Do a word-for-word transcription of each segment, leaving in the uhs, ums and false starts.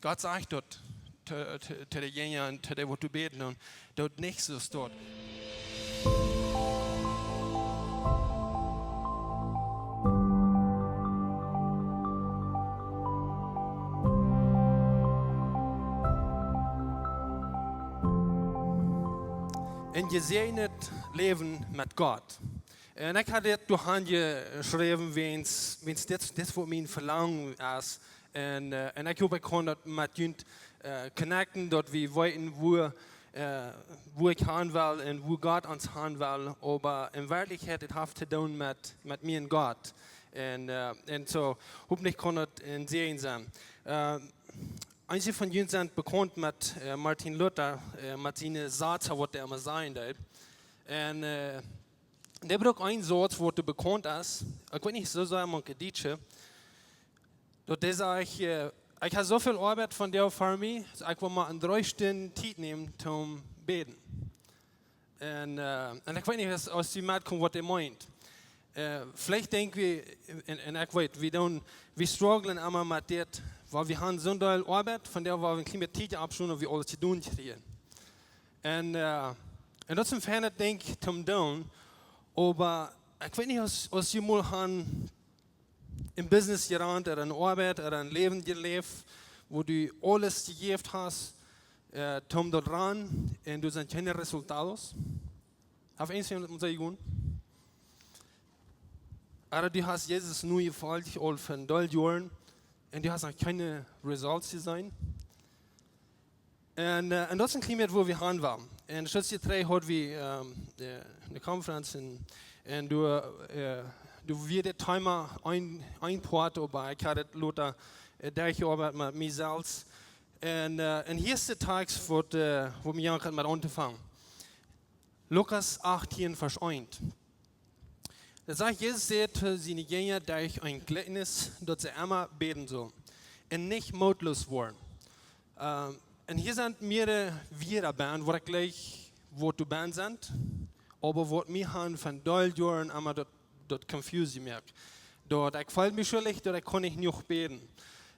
Gott sajcht daut to, to, to de Jinja un to dee, waut doa bäden, un daut nich soo steit. Een jesäajent Läwen met Gott. Un ekj haud dit doa aunjeschräwen, wiels, wiels dit, dit waut mien Velangen es. Un, eh, un ekj hop, ekj kaun daut met junt, eh, connecten, daut wie weeten, wua, eh, wua ekj han well un wua Gott ons han well. Oba en Werkjlichkjeit, daut haft to doonen met, met mie un Gott. Un, eh, un soo, hopentlich kaun daut een Säajen sennen. Eh, eenje von junt sent bekaunt met, eh, Martin Luther, eh, met siene Sätze, waut hee emma sajen deed. Un, eh, dee brukt een Sauz, waut bekaunt es. Ekj weet nich, soo säd maun Kadietsche. Daut hee sajcht, eh, ekj hab soo väl Oabeit vondoag ver mie, soo ekj well mau een dree Stund Tiet nämen toom bäden. Un, eh, un ekj weet nich, aus, aus jie metkomen, waut hee meent. Eh, veleicht denkj wie, un, un ekj weet, wie doonen, wie strugglen emma met dit, wiels wie han soon Deel Oabeit, vondoag woa wie een kjlien bät Tiet aufschonen, daut wie aules to doonen kjrieen. Un, eh, un daut es een feinet Dinkj toom doonen, oba ekj weet nich, aus, aus jie mol han een Business jerant, ooda eene Oabeit, ooda een Läwen jeläft, wua du aules jejäft hast, eh, toom daut rannen, un doa sent kjeene Resultaten. Haft eena mol soo jegonen? Ooda du hast Jesus nu jefolcht aul fa een Deel Joaren, un du hast noch kjeene Results jeseenen. Un, eh, un daut es een kjlien bät, wua wie han wellen. Un soo trigj haud wie, ehm, de, de Conference un, un doa, eh, doa wia dit Thema een, een Poat, oba ekj haud et lota, eh, derchjeoabeit met mie selfst. Un, eh, un hia es de Tekst, waut, eh, waut mie aunjeit met auntofangen. Lukas achtieen, Varsch eent. Doa sajcht, Jesus säd to siene Jinja derch een Jlikjnis, daut see emma bäden sullen un nich mootloos woaren. Ehm, un hia sent mearere Wieed benne, waut ekj jlikj, waut doa benne sent, oba waut mie han von Deel Joaren emma daut, daut confuse jemoakt. Daut ekj feeld mie schuldich, daut ekj kunn nich jenuach bäden.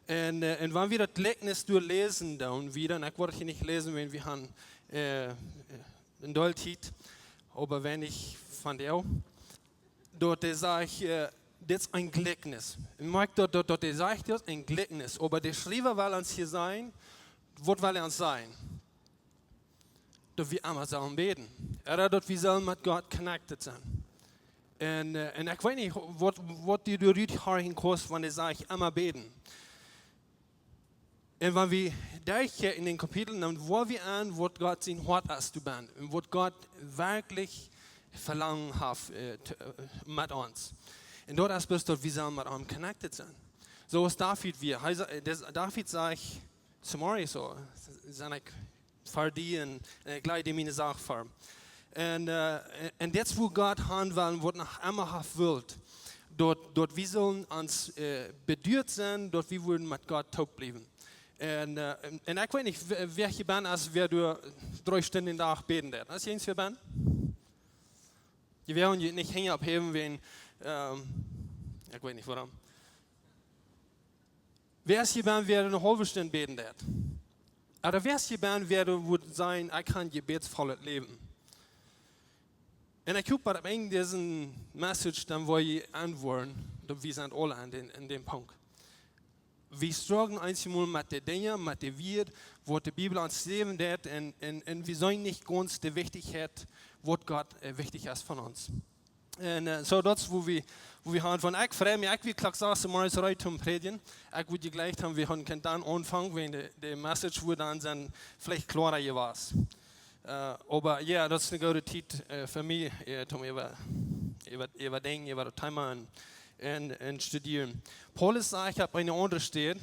Un, eh, un wan wie daut Jlikjnis doa läsen, dan wie dan, ekj woa daut hia nich läsen, wiels wie han, eh, een Deel Tiet, oba weinich von dee. Daut hee sajcht, eh, dit es een Jlikjnis. Un moakj daut, daut, daut hee sajcht, dit es een Jlikjnis. Oba de Schriewa well ons hia sajen, waut well hee ons sajen? Daut wie emma sellen bäden. Ooda daut wie sellen met Gott connected sennen. Un, eh, un ekj weet nich, waut, waut du doa rut horchen kaust, wan hee sajcht, emma bäden. Un wan wie derchkjikjen en dän Kapitel, dan woa wie aun, waut Gott sien Hoat es to benne. Un waut Gott werkjlich Velangen haft, eh, to, eh, met ons. Un daut es bloos, daut wie sellen met am connected sennen. Soo aus David wia. Hee sa-, eh, des-, David sajcht, tomorrow soo, sie ekj ver die un, un ekj laj die miene Sach ver. Un, eh, un dit es wua Gott han well, waut noch emma haft wult. Daut, daut wie sellen ons, eh, beduat sennen, daut wie wudden met Gott toop bliewen. Un, eh, un, un ekj weet nich, wäa, wäa hia benne es, wäa doa dree Stunden dän Dach bäden deed. Es hia eena hia benne? Jie woaren junt nich Henj opphäwen, wiels, ehm, ekj weet nich wuarom. Wäa es hia benne, wäa eene haulwe Stund bäden deed? Ooda wäa es hia benne, wäa wudd sajen, ekj kaun jebädsvoll läwen? Un ekj hop, daut opp Enj dise Message dan woa jie auntwuaden, daut wie sent aule aun dän, aun dän Punkt. Wie strugglen eenjemol met de Dinja, met de Wieed, waut de Bibel ons läwen deit, un, un, un wie seenen nich gaunz de Wichtichkjeit, waut Gott, eh, wichtich es von ons. Un, eh, soo, daut es wua wie, wua wie han von, ekj frei mie, ekj wia Klock sas zemorjes reed toom prädjen. Ekj wudd jejlikjt haben, wie hauden kunt dan aunfangen, wan de, de Message wudd dan sennen, veleicht kloara jewast. Eh, oba jo, daut es eene goode Tiet, eh, fa mie, eh, toom äwa, äwa, äwadenkjen, äwa daut Thema un, un, un studieren. Paulus sajcht opp eene aundre Städ,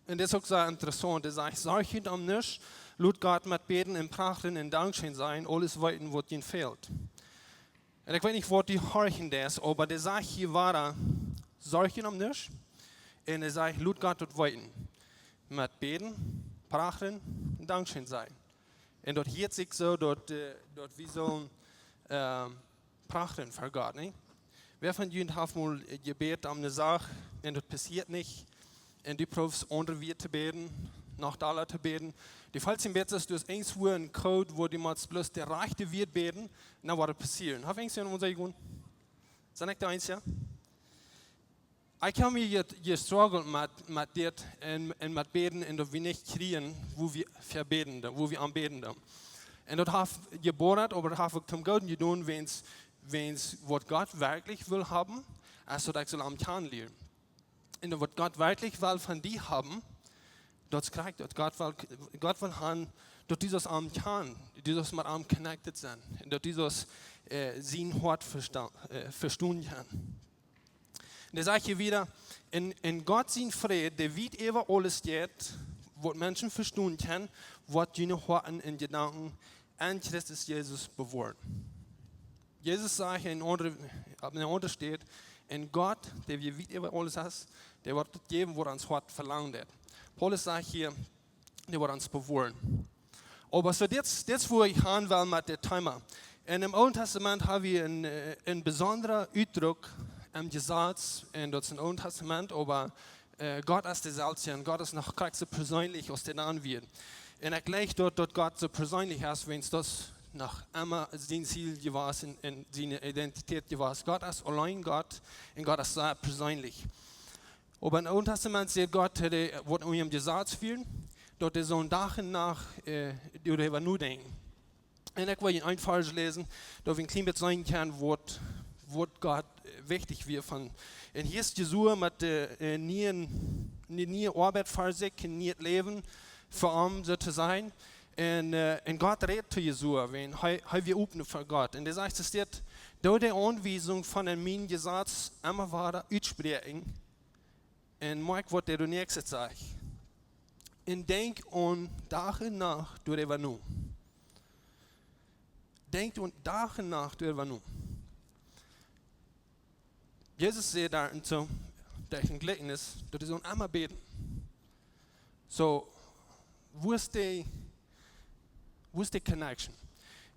un dit es uk sea interessaunt. Hee sajcht: "Sorjt junt om nuscht, lot Gott met Bäden un Prachren un Dankscheen sajen, aules weeten, waut junt fält." Un ekj weet nich, waut du horchen deist, oba dee sajcht hia wada: "Sorjt junt om nuscht." Un hee sajcht: "Lot Gott daut weeten. Met Bäden, Prachren un Dankscheen sajen." Un daut hieet sikj soo, daut, eh, daut wie sellen, ehm, prachren ver Gott, nä? Wäa von junt haft mol jebät om eene Sach un daut passieet nich? un du proowst aundre Wieed to bäden, noch dolla to bäden. Du feelst een bät, du hast eenswua een Code, wua du motst bloos de rajchte Wieed bäden, dan woat et passieren. Haft eenswua ons jegonen? Sent ekj de eensja? Ekj hab mie je, je struggelt met, met dit un, un met bäden un daut wie nich kjrieen, wua wie fa bäden, wua wie aun bäden. Un daut haft jeboodat, oba daut haft uk toom Gooden jedonen, wäajens, wäajens waut Gott werkjlich well haben, es daut ekj saul am kjanen lieren. Un waut Gott werkjlich well von die haben, daut es krakjt daut. Gott well, Gott well han, daut du saust am kjanen, du saust met am connected sennen. Un daut du saust, äh, sien Hoat vesta-, äh, vestonen kjennen. Un dan sajcht hia wieda, un, un Gott sien Fräd, dee wiet äwa aules jeit, waut Menschen vestonen kjennen, woat june Hoaten un Jedanken en Christus Jesus bewoaren. Jesus sajcht en aundre, opp eene aundre Städ, un Gott, dee wiet äwa aules es, dee woat daut jäwen, waut ons Hoat velangen deit. Paulus sajcht hia, dee woat ons bewoaren. Oba soo, dit, dit es, wua ekj han well met dit Thema. Un em Oolen Tastament ha wie een, äh, een besondren Utdruck em Jesaz, un daut es em Oolen Tastament, oba, äh, Gott es deeselwja un Gott es noch krakjt soo perseenlich aus dee dan wia. Un ekj jleich daut, daut Gott soo perseenlich es, wäajens daut noch emma sien Ziel jewast un, un siene Identität jewast. Gott es auleen Gott un Gott es sea perseenlich. Oba em Oolen Tastament sajcht Gott, dee woat en äa Jesaz fieren, daut dee saul Dach un Nacht, äh, doaräwa nodenkjen. Un ekj well junt een Varsch läsen, daut wie een kjlien bät seenen kjennen, waut, waut Gott, äh, wichtich wia von. Un hia es Josua met, äh, äh, niee, niee, niee Oabeit fa sikj, een niet Läwen fa am, soo to sajen. Un, äh, un Gott rät to Josua, wäajens hee, hee wia open fa Gott. Un hee sajcht, es dit, doo de Aunwiesunk von en mien Jesaz emma wada utspräakjen, un moakj waut dee doa näakjstet sajcht. Un denkj aun Dach un Nacht doaräwa no. Denkj aun Dach un Nacht doaräwa no. Jesus säd doa en soo, daut es een Jlikjnis, daut wie sellen emma bäden. Soo, wua es dee, wua es dee connection?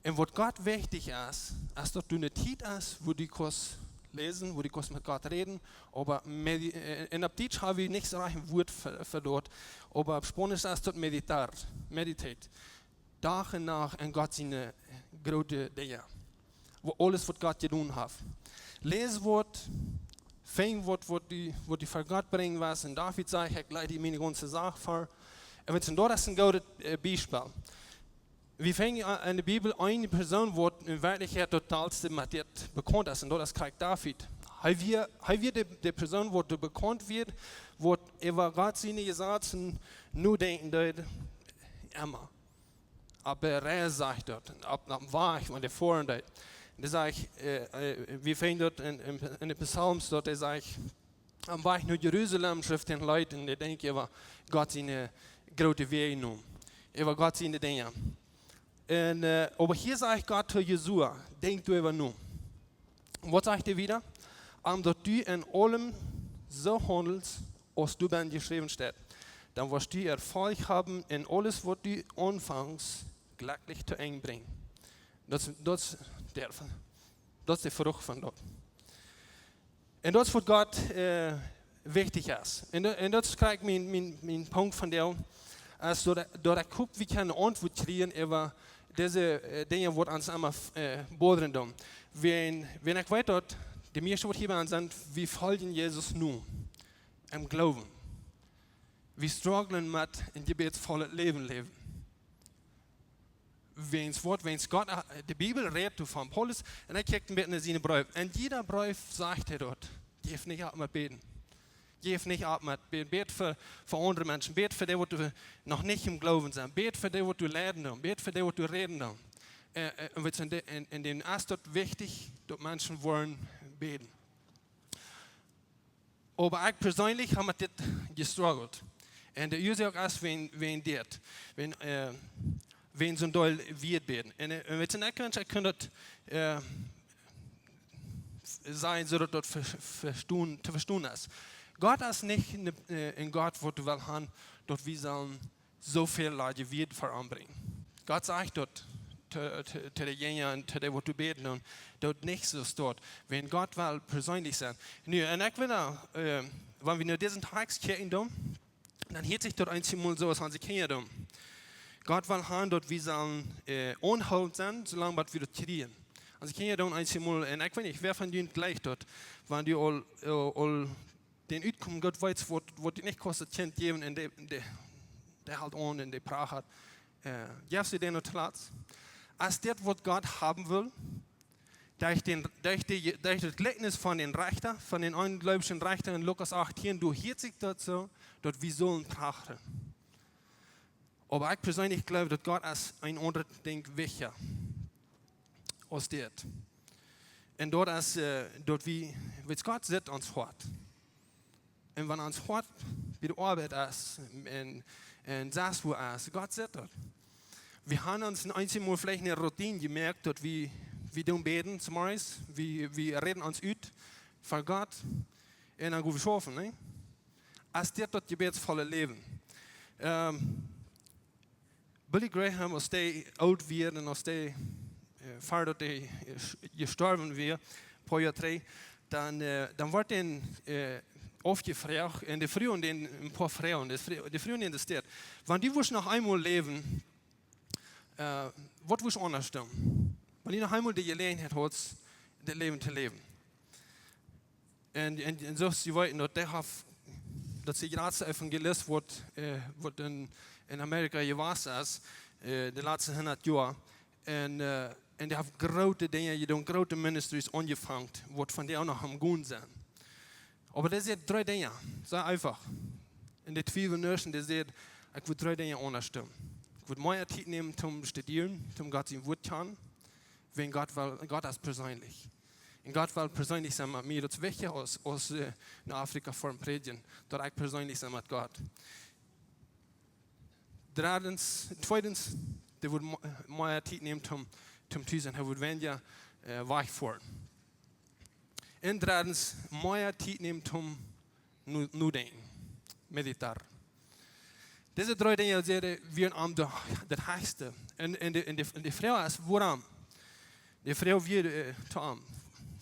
Un waut Gott wichtich es, es daut du eene Tiet hast, wua du kaust läsen, wua du kaust met Gott räden, oba medi-, äh, un opp Dietsch ha wie nich soo rajcht een Wuat fa, fa daut, oba opp Spaunisch es daut meditar, meditate. Dach un Nacht en Gott siene, äh, groote Dinja. Wua aules, waut Gott jedonen haft. Läs waut, finj waut, waut du, waut du fa Gott brinjen west. Un David sajcht, ekj leid die miene gaunze Sach ver. Un wan daut es een goodet, äh, Biespel. Wie finjen, äh, en de Bibel eene Persoon, waut en Werkjlichkjeit daut totaalste met dit bekaunt es. Un daut es krakjt David. Hee wia, hee wia de, de Persoon, waut doa bekaunt wia, waut äwa Gott siene Jesazen nodenkjen deed, emma. Opp de Reis, sajcht daut, opp, opp dän Wajch, wan hee foaren deed. Un dan sajcht, äh, äh, wie finjen daut en, en, en de Psalms, daut hee sajcht, opp dän Wajch no Jerusalem schrift hee Leeda un hee denkjt äwa Gott siene, äh, groote Wäaj no. Äwa Gott siene Dinja. Un, äh, oba hia sajcht Gott to Josua, denkj doaräwa no. Waut sajcht hee wieda? Om daut du en aulem soo haundelst, aus doa benn jeschräwen steit. Dan woascht du Erfolg haben en aules, waut du aunfangst, jlekjlich to Enj brinjen. Daut es, daut es de, daut es de Frucht von daut. Un daut es waut Gott, äh, wichtich es. Un, un daut es krakjt mien, mien, mien Punkt von dee, es daut, daut ekj hop, wie kjennen Auntwuat kjrieen äwa dise, äh, Dinja, waut ons emma, äh, bodren doonen. Wan, wan ekj weet daut, de mieeschte waut hia bie ons sent, wie foljen Jesus no, em Gloowen. Wie strugglen met een jebädsvollet Läwen läwen. Wäajens waut, wäajens Gott, äh, de Bibel rät doavon, Paulus, un hee kjikjt een bät en siene Breew. En jieda Breew sajcht hee daut, jeff nich opp met bäden. Jeff nich opp met bäden. Bäd fa, fa aundre Menschen. Bäd fa dee, waut doa noch nich em Gloowen sent. Bäd fa dee, waut doa leiden doonen. Bäd fa dee, waut doa räden doonen. Äh, äh, un weetst, en de, en, en dän es daut wichtich, daut Menschen woaren bäden. Oba ekj perseenlich hab met dit jestruggelt. Un de Uasoak es wäajen, wäajen dit. Wäajen, äh, wäajen soon Deel wieet bäden. Un, äh, un weetst, ekj wensch, ekj kunn daut, äh, sajen, soo daut daut ver-, vestonen, to vestonen es. Gott es nich een, äh, een Gott, waut well han, daut wie sellen soo väl Leid fa am brinjen. Gott sajcht daut to, to, to de Jinja un to dee, waut doa bäden, un daut nich soo steit. Wan Gott well perseenlich sennen. Nu, un ekj well, äh, Wan wie nu disen Tekst kjikjen doonen, dan hieet sikj daut eensjemol soo aus onse Kjinja doonen. Gott well haben, daut wie sellen äh, aunhoolent sennen, soo lang bat wie daut kjrieen. Onse Kjinja doonen eensjemol, un ekj weet nich, wäa von junt jlikjt daut, wan du aul, äh, aul dän Utkomen Gott weet, waut, waut die nich kost, daut Kjint jäwen un dee, dee, dee helt aun un dee prachat. Äh, jeft see dän no Platz? Aus dit, waut Gott haben well, derch dän, derch dee, derch daut Jlikjnis von dän Rechta, von dän onjleewjen Rechta en Lukas achtieen, doa hieet sikj daut soo, daut wie sellen prachen. Oba ekj perseenlich jleew, daut Gott es een aundret Dinkj wichtja aus dit. Un daut es, äh, daut wie, wiels Gott sitt ons Hoat. Un wan ons Hoat bie de Oabeit es un, un sest wua es, Gott sitt daut. Wie haben ons een eensjemol veleicht ne Routine jemoakt, daut wie, wie doonen bäden, zemorjes, wie, wie räden ons ut ver Gott un dan go wie schaufen, nä? Es dit daut jebädsvolle Läwen? Ähm, Billy Graham, aus dee oolt wia un aus dee, äh, ver daut dee äh, sch-, jestorwen wia, poa Joa trigj, dan, äh, dan wort dee äh, aufjefroacht un dee fruagen dän een poa Froagen. Dee fro-, dee fruagen dän daut dit: Wan du wurscht noch eemol läwen, äh, waut wurscht du aundasch doonen? Wan du noch eemol de Jeläajenheit haudst, daut Läwen to läwen. Un, un, un soo aus jie weeten, daut dee haft, daut es de jratste Evangelist, waut, äh, waut en, en Amerika jewast es, äh, de latste hundat Joa. Un, äh, un dee haft groote Dinja jedonen, groote ministries aunjefongen, waut vondoag noch aum gonen sent. Oba dee säd dree Dinja, sea eefach. Un dee Twiewel nuscht, dee säd: Ekj well dree Dinja aundasch doonen. Ekj well mea Tiet nämen toom studieren, toom Gott sien Wuat kjanen, wiels Gott well, Gott es perseenlich. Un Gott well perseenlich sennen met mie, daut es wichtja aus, aus äh, no Afrika fa een Prädjen, daut ekj perseenlich sie met Gott. Dreddens, tweedens, dee wudd mo-, mea Tiet nämen toom, toom tus sennen, hee wudd weinja äh, wajchfoaren. Un dreddens, mea Tiet nämen toom no-, nodenkjen, meditar. Dise dree Dinja säd hee, wieren am de, daut hechste. Un, un, de, un, de, un de Froag es, wuarom? De Froag wia äh, to am: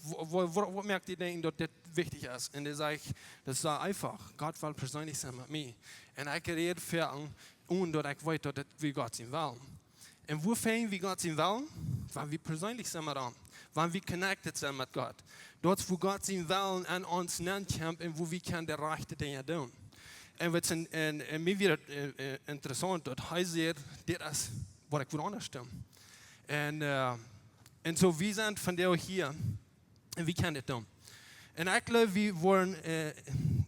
Wa-, wa-, wa-, waut moakt die denkjen, daut dit wichtich es? Un hee säd: Daut es sea eefach. Gott well perseenlich sennen met mie. Un ekj räd fa am, onen daut ekj weet, daut dit wia Gott sien Wellen. Un woo finj wie Gott sien Wellen? Wan wie perseenlich sent met am. Wan wie connected sent met Gott. Daut es, woo Gott sien Wellen aun ons nenkjemt un woo wie kjennen de rajchte Dinja doonen. Un waut es en, en, en mie wia daut äh, äh, interessaunt, daut hee säd: Dit es waut ekj well aundasch doonen. Un, äh, un soo, wie sent vondoag hia un wie kjennen dit doonen. Un ekj jleew, wie woaren äh,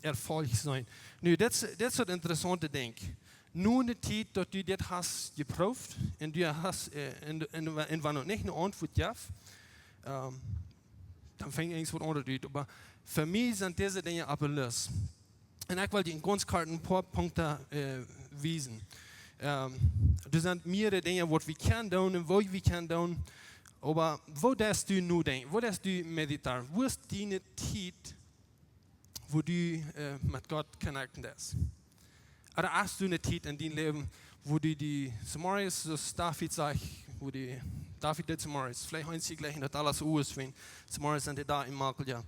erfolgreich sennen. Nu, dit es, dit es daut interessaunte Dinkj. Nu, enne Tiet, daut du dit hast jeprooft un du hast, äh, un, un, un wan noch nich ne Auntwuat jeft, ähm, dan fangt irjentwaut aundret aun. Oba fa mie sent dise Dinja opp de List. Un ekj well die en gaunz kort een poa Punkten äh, wiesen. Ähm, doa sent mearere Dinja, waut wie kjennen doonen un woo wie kjennen doonen. Oba woo deist du nodenkjen? Woo deist du mediteren? Woo es diene Tiet, woo du äh, met Gott connecten deist? Ooda hast du ne Tiet en dien Läwen, woo du die zemorjes, soo aus David sajcht, woo du, David deed zemorjes, veleicht eent jlikjen daut aules aus, wan zemorjes sent de Doag emma krakjt, jo.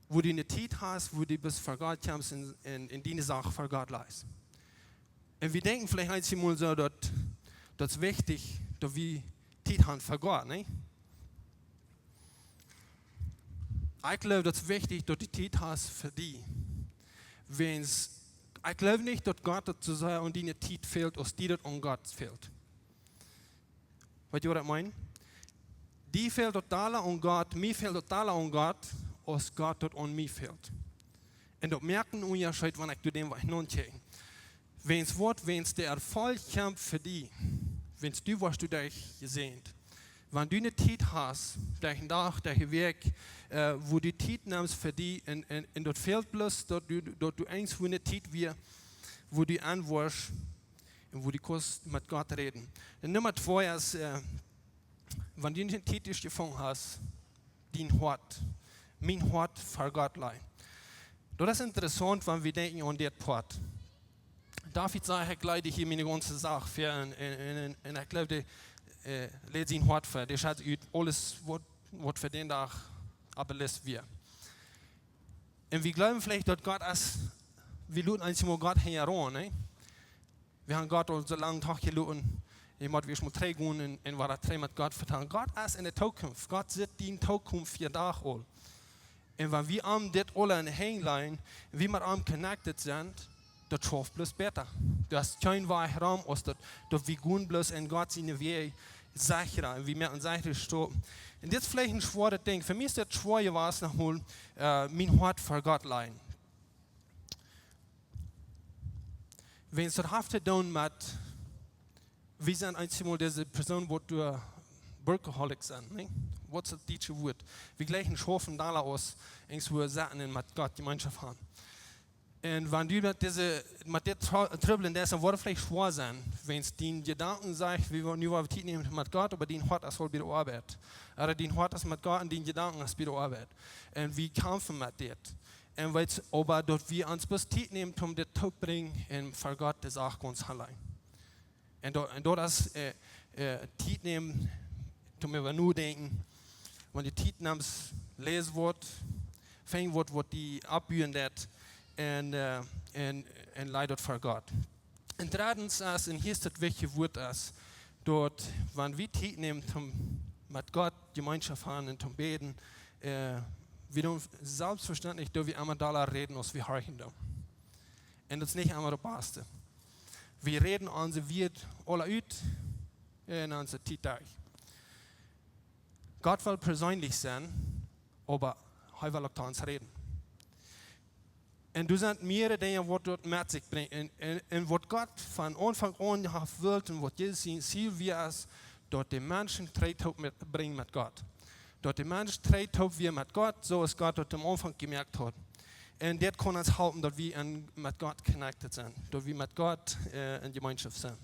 Woo du ne Tiet hast, woo du bloos ver Gott kjemst un, un, un diene Sachen ver Gott lajchst. Un wie denkjen veleicht eensjemol soo, daut, daut es wichtich, daut wie Tiet haben ver Gott, nä? Ekj jleew, daut es wichtich, daut du Tiet hast fa die. Wiels, ekj jleew nich, daut Gott daut soo sea aun diene Tiet fält, aus die daut aun Gott fält. Weetst du, waut ekj meen? Die fält daut dolla aun Gott, mie fält daut dolla aun Gott, aus Gott daut aun mie fält. Un daut moakt een Unjascheet, wan ekj doa dän Wajch nodenkj. Wiels waut, wiels de Erfolg kjemt fa die. Wiels du woascht doaderch jesäajent. Wan du ne Tiet hast, derch dän Dach, derch de Wäakj, äh, woo du Tiet nemst fa die un, un, un daut fält bloos, daut du, daut du eenswua ne Tiet wia, woo du aun woascht un woo du kaust met Gott räden. Un Numma twee es, äh, wan du ne Tiet es jefungen hast, dien Hoat, mien Hoat ver Gott lajen. Daut es interessaunt, wan wie denkjen aun dit Poat. David säd, ekj laj die hia miene gaunze Sach ver un, un, un, un ekj jleew, dee äh, läd sien Hoat ver. Dee schekjt ut aules, waut, waut fa dän Dach opp de List wia. Un wie jleewen veleicht daut Gott es, wie loten ons mau Gott hinjaraun, nä? Wie haben Gott aul soo lang doch jeloten, wie motten wie mau trigj gonen un, un waut daut trigj met Gott vetalen. Gott es enne Tookunft, Gott sitt diene Tookunft vondoag aul. Un wan wie am dit aula enne Henj lajen, wie met am connected sent, daut schauft bloos bäta. Du hast kjeen Wajch rom, aus daut, daut wie gonen bloos en Gott siene Wäaj sechra, un wie moaken sechra Stopen. Un dit es veleicht een schwoaret Dinkj. Fa mie es daut schwoa jewast, noch mol, äh, mien Hoat fa Gott lajen. Wan daut haft to doonen met, wie sent eemol dise Persoon, waut doa workaholic sent, nä? Waut es daut dietsche Wuat? Wie jlikjen schaufen dolla aus eent wua sitten un met Gott Jemeenschoft haben. Un wan du met dise, met dit Tru-, Trubbel en dise woat veleicht schwoa sennen, wan diene Jedanken sajen, wie woaren nu waut Tiet nämen met Gott, oba dien Hoat es aul bie de Oabeit. Ooda dien Hoat es met Gott un diene Jedanken es bie de Oabeit. Un wie kjamfen met dit. Un weetst, oba daut wie ons bloos Tiet nämen, om dit toop brinjen un ver Gott de Sach gaunz auleen. Un daut, un daut es, äh, äh, Tiet nämen, om äwa nodenkjen. Wan du Tiet nemst, läs waut, finj waut, waut die oppbuen deit, un, äh, un, un laj daut ver Gott. Un dreddens es, un hia es daut wichtje Wuat es, daut, wan wie Tiet nämen, om met Gott Jemeenschoft haben un om bäden, äh, wie doonen selfstvestentlich, daut wie emma dolla räden, aus wie horchen doonen. Un daut es nich emma daut baste. Wie räden onse Wieed aula ut un onse Tiet derch. Gott well perseenlich sennen, oba hee well uk to ons räden. Un doa sent mearere Dinja, waut daut met sikj brinjt. Un, un, un waut Gott von Aunfank aun haft wult un waut Jesus sien Ziel wia, es, daut de Mensch trigj toop met, brinjt met Gott. Daut de Mensch trigj toop wia met Gott, soo aus Gott daut aum Aunfank jemoakt haud. Un dit kaun ons halpen, daut wie en, met Gott connected sent. Daut wie met Gott, äh, en Jemeenschoft sent.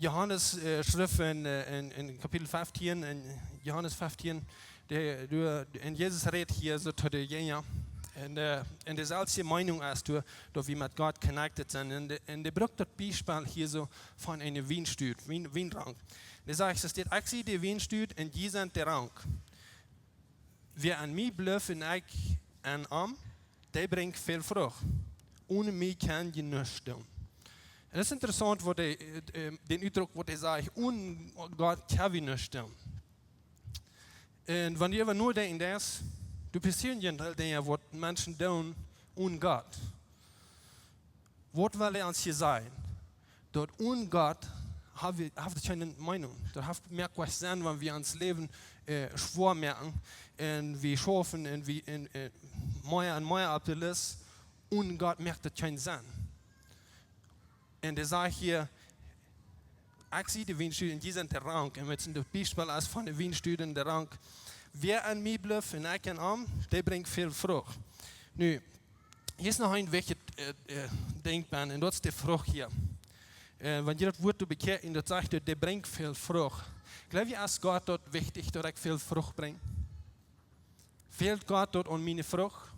Johanes, äh, schrift en, äh, en, en Kapitel feftieen, en Johanes feftieen, de, de, en Jesus rät hia soo to de Jinja. Un, äh, un deeselwje Meinunk es doa, daut wie met Gott connected sent. Un de, un dee brukt daut Biespel hia soo von eene Wienstock, Wien-, Wienrank. Dee sajcht, et steit: "Ekj sie de Wienstock un jie sent de Rank. Wäa aun mie blift un ekj aun am, dee brinjt väl Frucht. Onen mie kjenn jie nuscht doonen." Un daut es interessaunt, waut hee, äh, äh, dän Utdruck, waut hee sajcht, onen Gott kjenn wie nuscht doonen. Un wan wie äwa nodenkjen, daut, doa passieren je Dinja, waut Menschen doonen onen Gott. Waut well hee ons hia sajen? Daut onen Gott hab wie, haft daut kjeene Meinunk. Daut haft, moakt kjeen Senn, wan wie ons Läwen, äh, schwoa moaken un wie schaufen un wie en, äh, mea un mea opp de List. Onen Gott moakt daut kjeen Senn. Un hee sajcht hia: "Ekj sie de Wienstock un jie sent de Rank." Un met daut Biespel es von de Wienstock un de Rank. "Wäa aun mie blift un ekj aun am, dee brinjt väl Frucht." Nu, hia es noch een wichtjet, äh, äh, Dinkj bie, un daut es de Frucht hia. Äh, wan jie daut Wuat bekjikjen, daut sajcht, daut dee brinjt väl Frucht. Jleew jie, es Gott daut wichtich, daut ekj väl Frucht brinj? Fält Gott daut aun miene Frucht?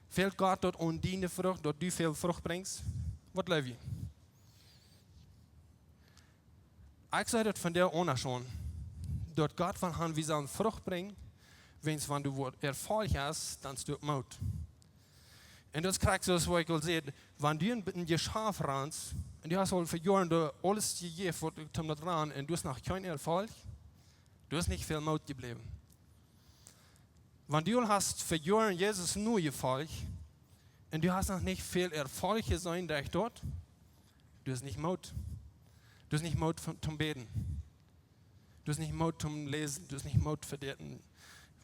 Fält Gott daut aun diene Frucht, daut du väl Frucht brinjst? Waut jleew jie? Ekj saj daut von de aundre Sied, daut Gott well haben, wie sellen Frucht brinjen, wiels wan du waut Erfolg hast, dan hast du Moot. Un daut es krakjt soo aus waut ekj aul säd, wan du en, en Jeschaft ranst, un du hast aul fa Joaren doa aules jejäft, waut du daut ranen, un du hast noch kjeen Erfolg, du hast nich väl Moot jebläwen. Wan du aul hast fa Joaren Jesus nojefolcht, un du hast noch nich väl Erfolg jeseenen derch daut, du hast nich Moot. Du hast nich Moot toom, toom bäden. Du hast nich Moot toom läsen, du hast nich Moot fa dit un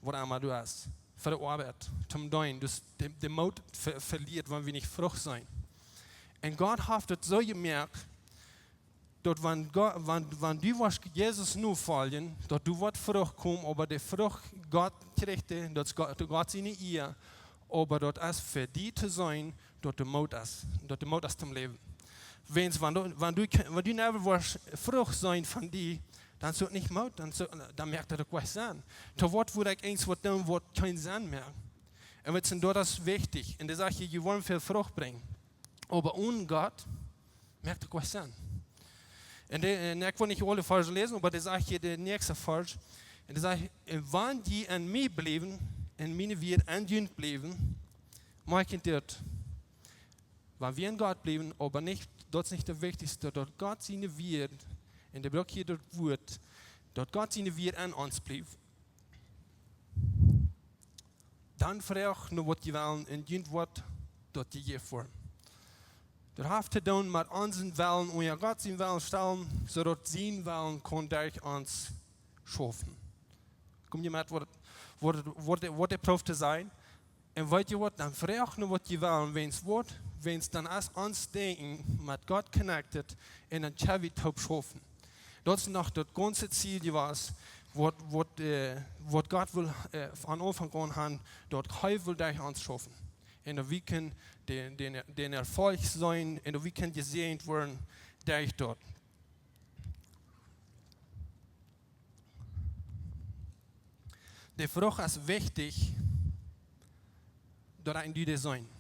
waut emma du hast. Fa de Oabeit, toom deenen. Du hast de, de Moot ve-, velieet, wan wie nich Frucht seenen. Un Gott haft daut soo jemoakt, daut wan Go-, wan, wan du woascht Jesus nofoljen, daut du woascht Frucht brinjen, oba de Frucht Gott kjrieen, daut es Gott, Gott siene Ea, oba daut es fa die to seenen, daut du Moot hast, daut du Moot hast toom läwen. Wiels wan du, wan du, wan du nich woascht Frucht seenen von die, dan hast du nich Moot, dan hast du, dan moakt daut uk kjeen Senn. To waut wudd ekj eent waut doonen, waut kjeen Senn moakt? Un weetst, daut es wichtich. Un dee sajcht, jie woaren väl Frucht brinjen. Oba onen Gott moakt daut kjeen Senn. Un, dee, un ekj well nich aule Varsch läsen, oba dee sajcht hia de näakjste Varsch. Un dee sajcht: "Un wan jie en mie bliewen, un miene Wieed en junt bliewen, moakt dit." Wan wie en Gott bliewen, oba nich, daut es nich daut Wichtichste, daut Gott siene Wieed, un dee brukt hia daut Wuat, daut Gott siene Wieed en ons blift. Dan froagt no waut jie wellen, un junt woat daut jejäft woaren. Daut haft to doonen met onsen Wellen, unja Gott sienen Wellen stalen, soo daut sien Wellen kaun derch ons schaufen. Kom jie met waut, waut, waut, waut dee prooft to sajen? Un weet jie waut, dan froagt no waut jie wellen, wäajens waut, wäajens dan es ons Denkjen met Gott connected, un dan kjenn wie toop schaufen. Daut es noch daut gaunze Ziel jewast, waut, waut, äh, waut Gott well, äh, von Aunfank aun han, daut hee well derch ons schaufen. Un daut wie kjennen dän, dän, dän Erfolg seenen, un daut wie kjennen jesäajent woaren derch daut. De Frucht es wichtich, daut ekj un du dee seenen.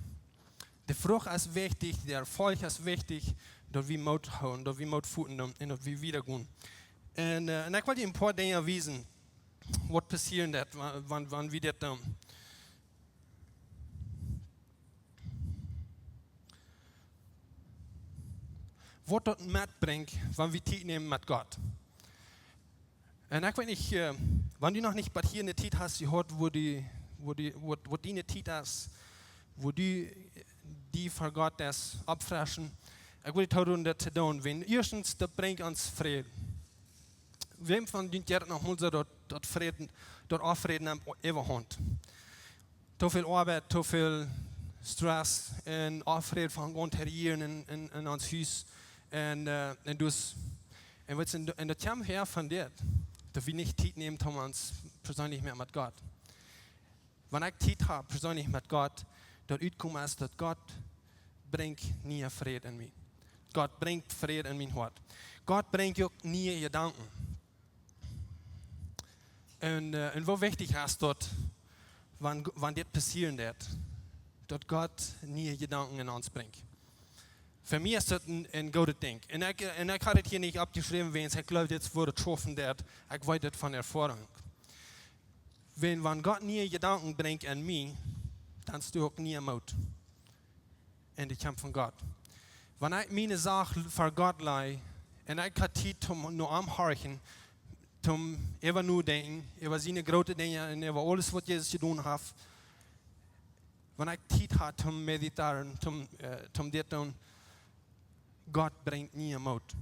De Frucht es wichtich, de Erfolg es wichtich, daut wie Moot hoolen, daut wie Moot foten doonen un daut wie wieda gonen. Un, äh, un ekj well die een poa Dinja wiesen, waut passieren deit, wa-, wan, wan wie dit doonen. Waut daut metbrinjt, wan wie Tiet nämen met Gott. Un ekj weet nich, äh, wan du noch nich bat hia ne Tiet hast jehaut, wua du, wua du, waut, waut diene Tiet es, wua du die fa Gott deist oppfreschen. Ekj well die tooroden daut to doonen. Wan ieeschtens, daut brinjt ons Fräd. Wäm von junt jeit daut noch mol soo, daut, daut Fräd, daut Auffräd nemt äwahaunt? Too väl Oabeit, too väl Stress un Auffräd von gaunz hia en, en, en ons Hus. Un, äh, un dus, un waut es, un daut kjemt häa von dit, daut wie nich Tiet nämen, om ons perseenlich mea met Gott. Wan ekj Tiet hab, perseenlich met Gott, daut utkomen es, daut Gott brinjt nieen Fräd en mie. Gott brinjt Fräd en mien Hoat. Gott brinjt uk niee Jedanken. Un, äh, un woo wichtich es daut, wan, wan dit passieren deit, daut Gott niee Jedanken en ons brinjt. Fa mie es daut een, een goodet Dinkj. Un ekj, un ekj haud daut hia nich oppjeschräwen, wäajens ekj jleew, dit es woo daut schaufen deit. Ekj weet daut von Erfoarunk. Wan, wan Gott niee Jedanken brinjt en mie, dan es doa uk niee Moot. Un dee kjemt von Gott. Wan ekj miene Sach fa Gott laj, un ekj hab Tiet om no am horchen, om äwa nodenkjen, äwa siene groote Dinja un äwa aules, waut Jesus jedonen haft, wan ekj Tiet hab om mediteren, om, äh, om dit doonen, Gott brinjt niee Moot.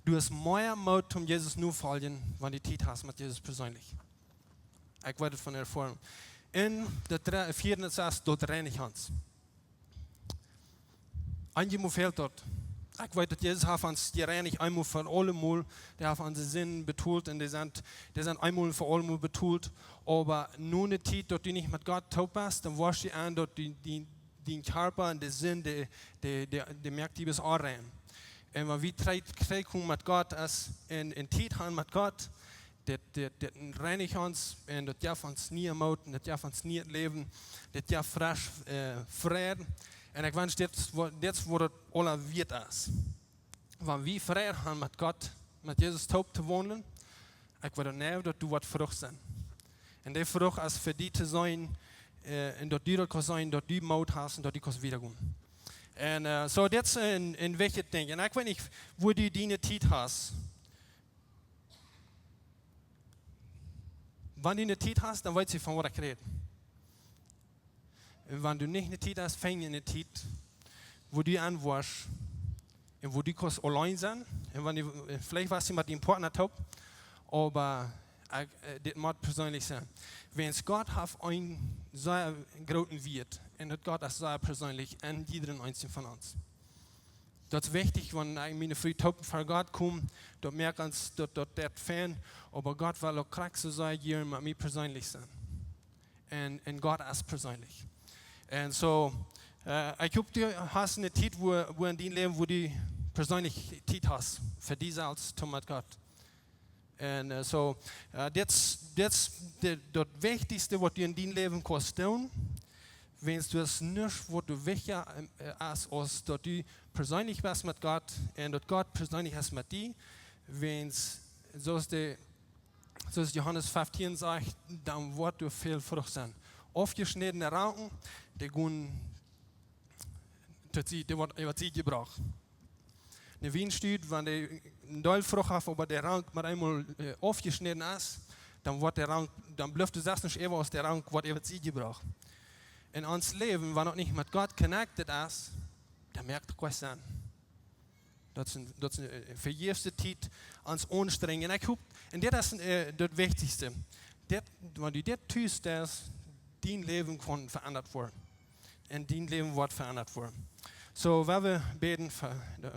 Du hast mea Moot om Jesus notofoljen, wan du Tiet hast met Jesus perseenlich. Ekj weet daut von Erfoarunk. Un daut dre-, vieede es, daut reinicht ons. Eenjemol fält daut. Ekj weet daut Jesus haft ons jereinicht, eemol fa aulemol. Dee haft onse Sinden betolt un dee sent, dee sent eemol fa aulemol betolt. Oba no ne Tiet, daut du nich met Gott toop best, dan woascht du en, daut du, dee, dien Kjarpa un de Sind, dee, dee, dee, dee moakt die bat onrein. Un wan wie trigj, trigj komen met Gott, es en, en Tiet han met Gott, dit, dit, dit reinicht ons un daut jeft ons niee Moot un daut jeft ons nieet Läwen, daut jeft fresch, äh, Fräd. Un ekj wensch, dit es wua-, dit es waut daut aula wieet es. Wan wie Fräd han met Gott, met Jesus toop to waundlen, ekj weet nich, daut du waut Frucht sennen. Un dee Frucht es fa die to sennen, äh, un daut du daut kaust seenen, daut du Moot hast un daut du kaust wieda gonen. Un, äh, soo, dit es een, een wichtjet Dinkj. Un ekj weet nich, wua du diene Tiet hast. Wan du ne Tiet hast, dan weetst du, von waut ekj räd. Un wan du nich ne Tiet hast, finj ne Tiet, wua du en woascht un wua du kaust auleen sennen. Un wan du, veleicht woascht du met dien Partner toop, oba, äh, dit mott perseenlich sennen. Wäajens Gott haft een sea grooten Wieet un daut Gott es sea perseenlich en jieda eenen von ons. Daut es wichtich, wan ekj un miene Fru toop ver Gott komen, daut moakt ons daut, daut, daut fein, oba Gott well uk krakjt soo sea jieren met mie perseenlich sennen. Un, un Gott es perseenlich. Un soo, äh, ekj hop, du hast ne Tiet, wua, wua en dien Läwen, wua du perseenlich Tiet hast, fa die selfst, toom met Gott. Un, äh, soo, äh, dit es, dit es de, daut Wichtichste, waut du en dien Läwen kaust doonen. Wiels du hast nuscht, waut du wichtja, äh, es, aus daut du perseenlich best met Gott un daut Gott perseenlich es met die. Wiels, soo aus de, soo aus Johanes fieftieen sajcht, dan woat doa väl Frucht sennen. Aufjeschnädne Ranken, dee gonen, daut sie, dee woat äwa Sied jebrocht. Ne Wienstock, wan dee een Deel Frucht haft, oba de Rank mau eemol, äh, aufjeschnäden es, dan woat de Rank, dan blift doa selfst nich äwa, aus de Rank woat äwa Sied jebrocht. Un ons Läwen, wan daut nich met Gott connected es, dan moakt daut kjeen Senn. Daut es een, daut es een, äh, vejäfste Tiet, ons aunstrenjen. Un ekj hop, un dit es, äh, daut Wichtichste. Dit, wan du dit tust, daut dien Läwen kaun veendat woaren. Un dien Läwen woat veendat woaren. Soo, wie wellen bäden fa de,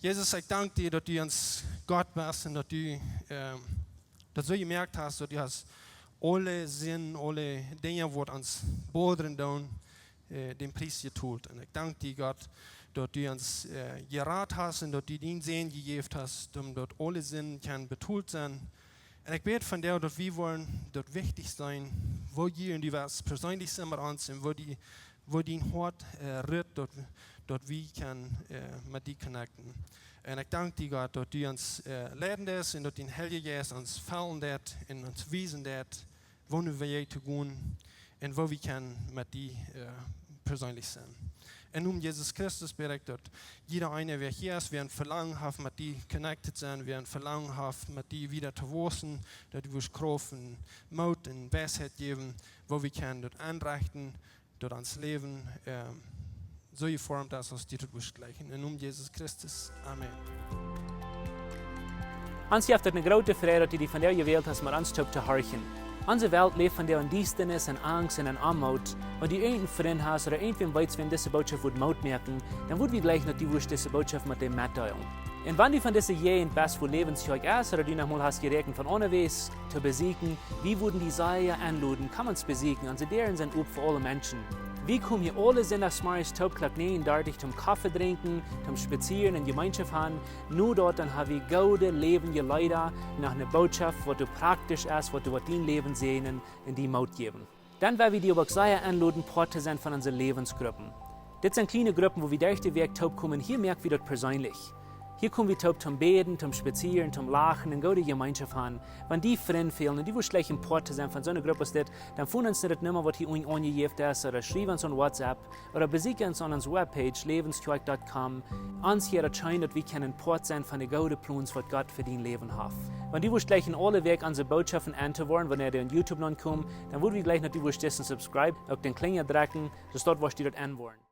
Jesus, ekj dank die, daut du ons Gott best un daut du, ähm, daut soo jemoakt hast, daut du hast aule Sind, aule Dinja, waut ons bodren doonen, äh, dän Pries jetolt. Un ekj dank die, Gott, daut du ons, äh, jerat hast un daut du dienen Sän jejäft hast, om daut aule Sind kjennen betolt sennen. Un ekj bäd von die, daut wie woaren daut wichtich sennen, woo du en die west, perseenlich sennen met ons un woo die, woo dien Hoat, äh, rut, daut, daut wie kjennen, äh, met die connecten. Un ekj dank die, Gott, daut du ons, äh, leiden deist un daut dien Heilja Jeist ons fellen deit un ons wiesen deit, woo nu wie to gonen un woo wie kjennen met die, äh, perseenlich sennen. Em Nomen Jesus Christus bäd ekj, daut jieda eena, wäa hia es, wäa een Velangen haft, met die connected sennen, wäa een Velangen haft, met die wieda to wausen, daut du woascht Krauft un Moot un Weisheit jäwen, woo wie kjennen daut enrechten, daut ons Läwen, ähm, soo jeformt es, aus du daut woascht jlikjen. Em Nomen Jesus Christus. Amen. Ons jeft et eene groote Freid, daut du die vondoag jewält hast, met ons toop to horchen. Onse Welt läft vondoag en Diestanis, en Angst un en Oamoot. Wan du irjent een Frint hast ooda irjentwäm weetst, wäm dise Botschaft wudd Moot moaken, dan wudd wie jleichen, daut du wurscht dise Botschaft met däm metdeelen. Un wan du von dise Jäajent best, wua Läwens Kjoakj es, ooda du noch mol hast jeräakjent von aundawäajes to besieekjen, wie wudden die sea enloden, komm ons besieekjen. Onse Däaren sent op fa aule Menschen. Wie komen hia aule Sindachsmorjes toop Klock näajen dartich toom Koffe drinkjen, toom spazieren un Jemeenschoft han. No daut dan ha wie goode läwendje Leeda, noch eene Botschaft, waut doa praktisch es, waut doa woat dien Läwen säajnen un die Moot jäwen. Dan well wie die uk sea enloden, Poat to sennen von onse Läwensgruppen. Dit sent kjliene Gruppen, wua wie derch de Wäakj toop komen. Hia moak wie daut perseenlich. Hia kom wie toop toom bäden, toom spazieren, toom lachen un goode Jemeenschoft han. Wan die Frind fälen un du wurscht jleichen Poat to sennen von soone Grupp aus dit, dan foon ons no de Numma, waut hia unjen aunjejäft es, ooda schriew ons aun WhatsApp, ooda besieekj ons aun onse Webpage, läwenskjoakj dot com. Ons hia daut scheen, daut wie kjennen Poat sennen von de goode Plons, waut Gott fa dien Läwen haft. Wan du wurscht jleichen aule Wäakj onse Botschaften auntohieren, wanea dee aun YouTube nopp komen, dan wudd wie jleichen, daut du wurscht disen subscribe, uk dän Kjlinja drekjen, soo daut du wurscht daut aunhieren.